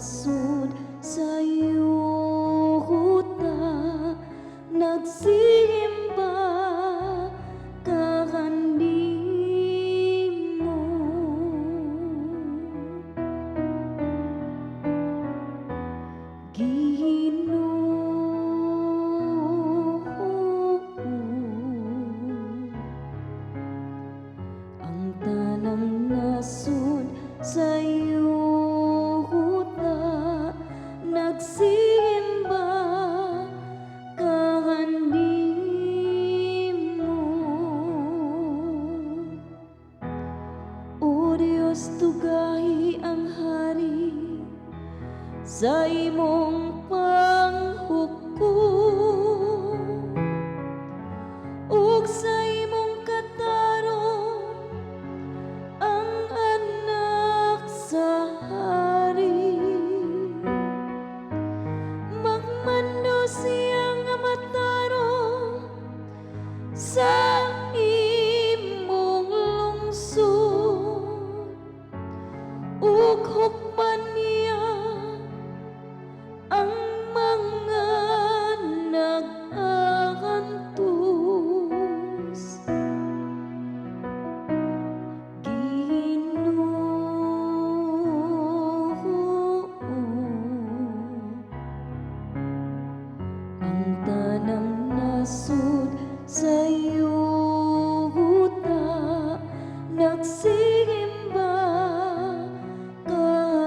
Nasod sa yuta nagsimba kanimo. Ginoo, ang tanang nasod sa yuta nagsimba kanimo. O Dios, tugahi ang hari sa imong panghukom ug sa imong katarong ang anak sa hari. Magmando siya nga matarong sa imong lungsod ug hukman niya ang mga nag-aantos. Ginoo, ang tanang nasod sa yuta nagsimba kanimo.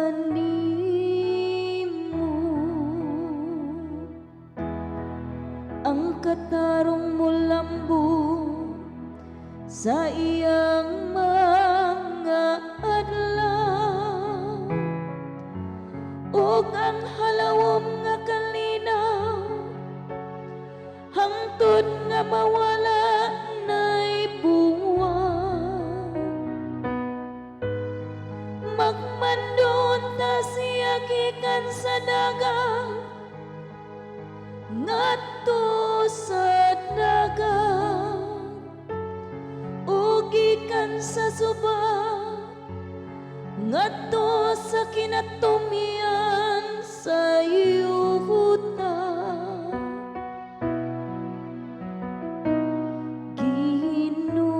Ang katarong mulambo sa iyang mga adlaw ug ang halawom nga kalinaw hangtod nga mawala na'y buwan. Magmando unta siya gikan sa dagat ngadto sa dagat ug gikan sa suba ngadto sa kinatumyan sa yuta. Ginoo,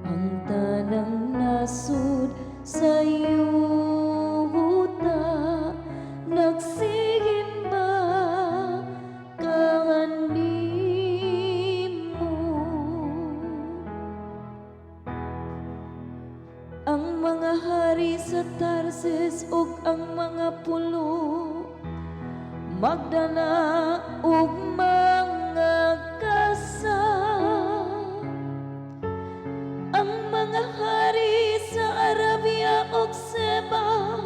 ang tanang nasod sa yuta nagsimba kanimo. Ang mga hari sa Tarsis ug ang mga pulo magdala og mga kasa. Ang mga hari sa Arabia ug Seba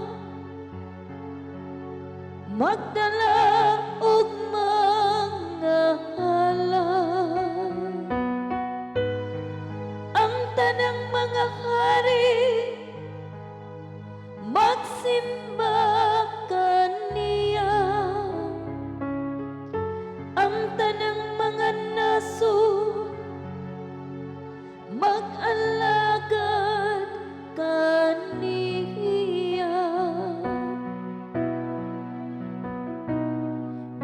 magdala og mga halad. Ang tanang mga hari magsimba kaniya. Ang tanang mga nasod mag-alagad kaniya.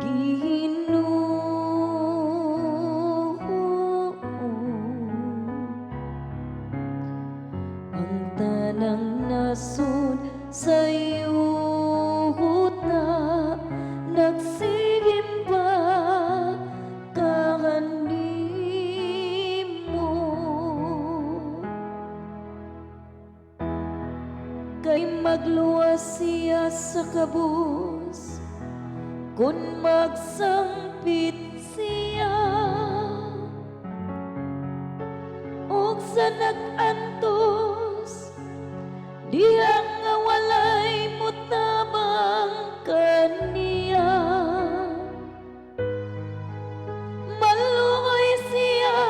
Ginoo, ang tanang nasod sa yuta nagsimba kanimo. Kay magluwas siya sa kabus kung magsangpit siya ug sa nag-antos diha nga walay mutabang kaniya. Maluoy siya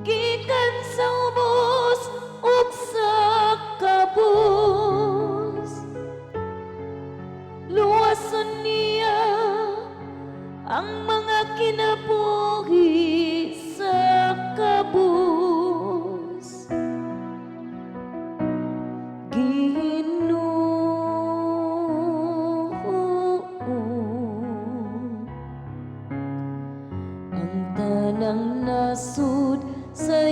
gikan sa ubos ug sa kabus. Luwason niya ang mga kinabuhi sa kabus. nasud sa